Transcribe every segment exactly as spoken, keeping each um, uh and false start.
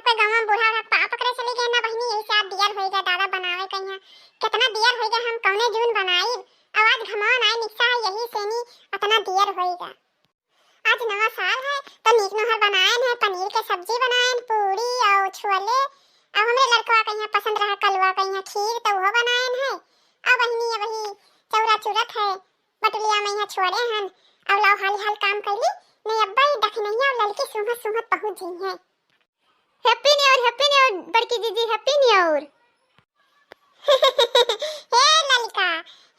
कोई गाँव में बूढ़ा बूढ़ा पाँव पकड़े चली गए ना बहिनी, यही से आज दियर होई गए दादा बनावे कहिया। कितना दियर होई गए हम कौने जून बनाई, अब आज घमवा नाई निकसा है यही से नी उतना दियर होई गए। आज नवा साल है तो नीक नोहर बनाएन है, पनीर के सब्जी बनाएन, पूरी और छोले। अब हमरे लड़कवा कहिया पसंद रहा कलवा कहिया खीर तो वो बनाएन है। अब बहिनी अब वही चौरा चुरत है, बटुलिया में यहाँ छोड़े हन। अब लाओ हाली हाल काम कैली, नहीं अब्बा ही दखिनहिया और लड़की सूंघत सूंघत पहुँच जी है। Happy New Year, Happy New Year बड़की जीजी, Happy New Year। हे ललका,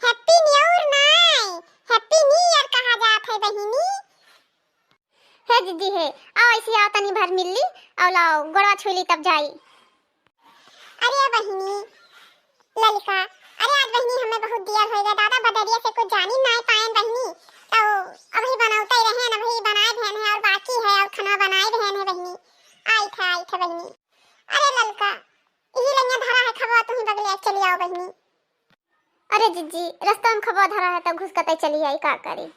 Happy New Year नाय, Happy New Year कहा जात है बहिनी। हे जीजी हे, आओ ऐसी आओ तनी भर मिल ली, आओ लाओ गोड़वा छुई ली तब जाई। अरे बहिनी, ललिका, अरे आज बहिनी हमें बहुत दियर होई गए दादा, बदरिया से कुछ जानी नाय पाएन बहिनी, तो अभी बनौते रहे न, अभी बनाए भेन है और बाकी है और खाना बनाए भेन है बहिनी। आई थे, आई थे बहिनी। अरे ललका, यही लइया धरा है खबवा, तू ही बगले चली आओ बहिनी। अरे जिज्जी, रस्ता में खबवा धरा है तो घुस कतई चली आई, का करी?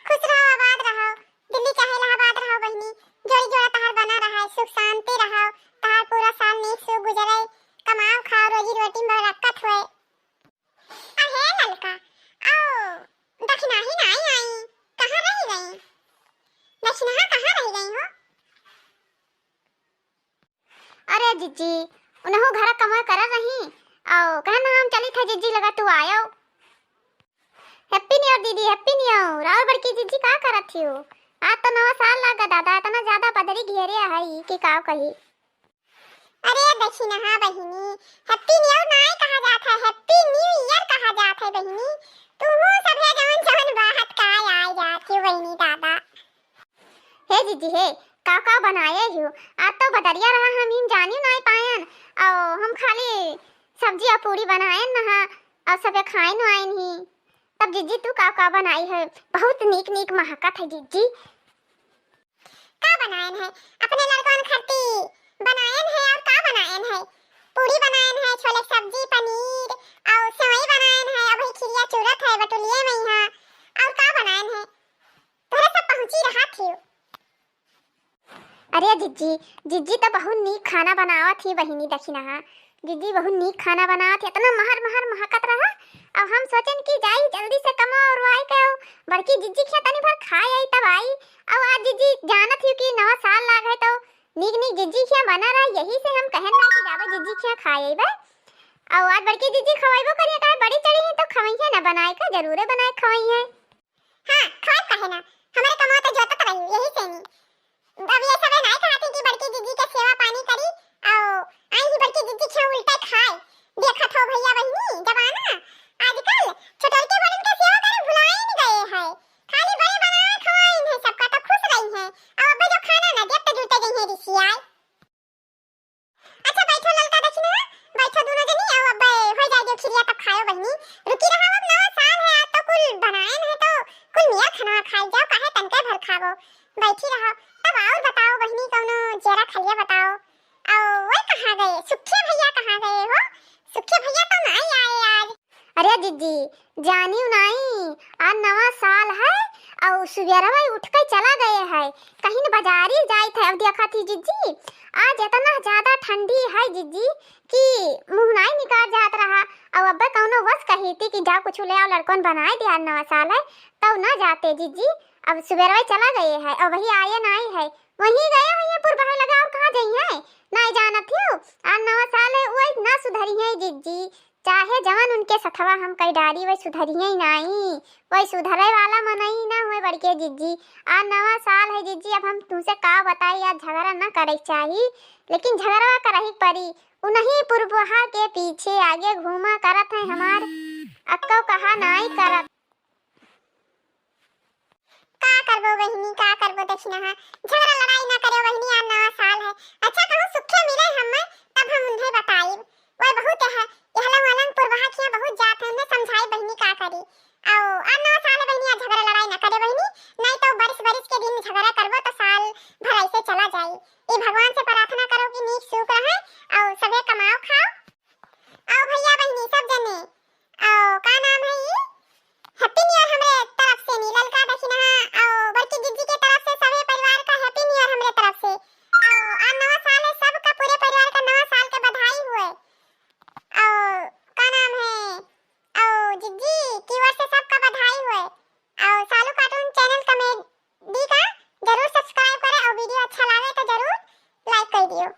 खुश रहो, आबाद रहो, दिल्ली चाहे इलाहाबाद रहो बहिनी, जोड़ी जोड़ा तहार बना रहा है, सुख शांति रहो, तहार पूरा साल नीक सुख गुजरे, कमाओ खाओ, रोजी रोटी में बरकत होए। अहे ललका, आओ, दखिना ही नाई आई, कहाँ रह गई? दखिना कहाँ रह गई हो? अरे जिज्जी, उनहु घर कमवा करत रही, आओ, कहन हम चली थे जिज्जी लगा तू आयो। Happy New Year दीदी, Happy New Year। और बड़की जिज्जी का करत हियो? आज तो नवा साल लागा दादा, इतना ज्यादा बदरी घेरे है कि का कही। अरे दखिनहा बहिनी, Happy New Year नाय कहा जात है, Happy New Year कहा जात है बहिनी। तू सभे जवन जवन बात का आय जात हियो बहिनी दादा। हे जिज्जी हे, का का बनाए हियो? आज तो बदरिया रहा, हम इन जानियो नाय पायन, और हम खाली सब्जी और पूरी बनाएन नहा, और सबे खाएन वाएन ही। तब जिज्जी तू का का बनाई है? बहुत नीक नीक महकत है जिज्जी। का बनाएन है? अपने लड़कन खरती बनाएन है और का बनाएन है? पूरी बनाएन है, छोले सब्जी, पनीर और सेवई बनाएन है, अभी खिरिया चूरत है बटुलिए में यहाँ। और का बनाएन है? तोहरे सब पहुँची रहा थी। अरे जिज्जी, जिज्जी तो बहुत नीक खाना बनावत ही बहिनी दखिनहा। जिज्जी बहुत नीक खाना बनावत ही, इतना महर महर महकत रहा। अब हम सोचेन कि जाई जल्दी से कमवा उरवाई के आओ। बड़की जिज्जी खिया तनी भर खाए आई तब आई। अब आज जिज्जी जानत ही कि नवा साल लाग है तो नीक नीक जिज्जी खिया बना रहा, यही से हम कहन ना कि जाबे जिज्जी खिया खाए आई बे। अब आज बड़की जिज्जी खवाइबो करिए, काहे बड़ी चढ़ी है तो खवई है ना, बनाए का जरूरे बनाए खवई है। हाँ, खाए काहे ना, हमारे कमवा तो जोतत रही, यही से नी। अब ये सब नाय कहती कि बड़की जिज्जी के सेवा पानी करी, आओ, आई ही बड़की जिज्जी खिया उल्टा खाए। देखत हो भैया बहिनी, जमाना आजकल छोटलके बड़न के सेवा करे भुलाइन गए है। खाली बड़े बनाए खवाइन है, सबका तो खुश रही है। अब अब्बे जो खाना ना देत तो जुटे गई है रिसियाए। अच्छा बैठो ललका दखिनहा, बैठो दोनों जनी, आओ अब्बे हो जाए जो खिरिया तब खाओ बहिनी। रुकी रहो, अब नवा साल है, आज तो कुल बनाएन है तो कुल मिया खाना खाई जाओ, काहे तनके भर खावो। बैठी रहो, तब और बताओ बहिनी, कौनो जेरा खलिया बताओ। आओ, वो कहाँ गए? सुखे भैया कहाँ गए हो? सुखे भैया तो नाई आए आज। अरे जिज्जी, जानियो नाई, आज नवा साल है, और सुबेरवा उठ के चला गए है, कहीं न बाजारी जाइत है। अब देखा थी जिज्जी, आज इतना ज्यादा ठंडी है जिज्जी कि मुँह नाई निकाल जात रहा। और अब्बे कौनो वस कही थी कि जाओ कुछ ले आओ, लड़कन बनाए दे, आज नवा साल है, तब ना जाते जिज्जी। अब सुबेरवा चला गए है और वही आए नाई है, वहीं गए हुए पुरबहा लगा, और कहाँ जाई है? नाई जानत हो, आज नवा साल है, वही ना सुधरी है जिज्जी। चाहे जवन उनके सथवा हम कई डारी, वही सुधरिए ही नाई, वही सुधरे वाला मनई ना हुए बड़के जिज्जी। आज नवा साल है जिज्जी, अब हम तुमसे का बताई, आज झगड़ा ना करे चाही, लेकिन झगड़ा करही परी। उन्हीं पुरबहा के पीछे आगे घूमा करत है हमार, अक्को कहा नाई करत। का करबो बहिनी, का करबो दखिनहा, झगड़ा लड़ाई ना करेउ बहिनी, आज नवा साल है। अच्छा कहूँ सुखे मिले हम, तब हम उन्हें बताइब। वह बहुत है, यह लंग अलंग पुरबहा खिया बहुत जात है, उन्हें समझाई बहिनी का करी। आओ, आज नवा साल है बहिनी, आज झगड़ा लड़ाई ना करे बहिनी, नहीं तो बरिस बरिस के दिन झगड़ा करबो तो साल भर ऐसे चला जाई। ई भगवान से प्रार्थना करो कि नीक सुख रहे, आओ सभे कमाओ खाओ। आओ भैया बहिनी सब जने, आओ, का नाम है ई? Happy New Year हमरे तरफ से नी, ललका दखिनहा, आओ, बड़की जिज्जी के तरफ से सभे परिवार का Happy New Year हमरे तरफ से। आओ, आ यो।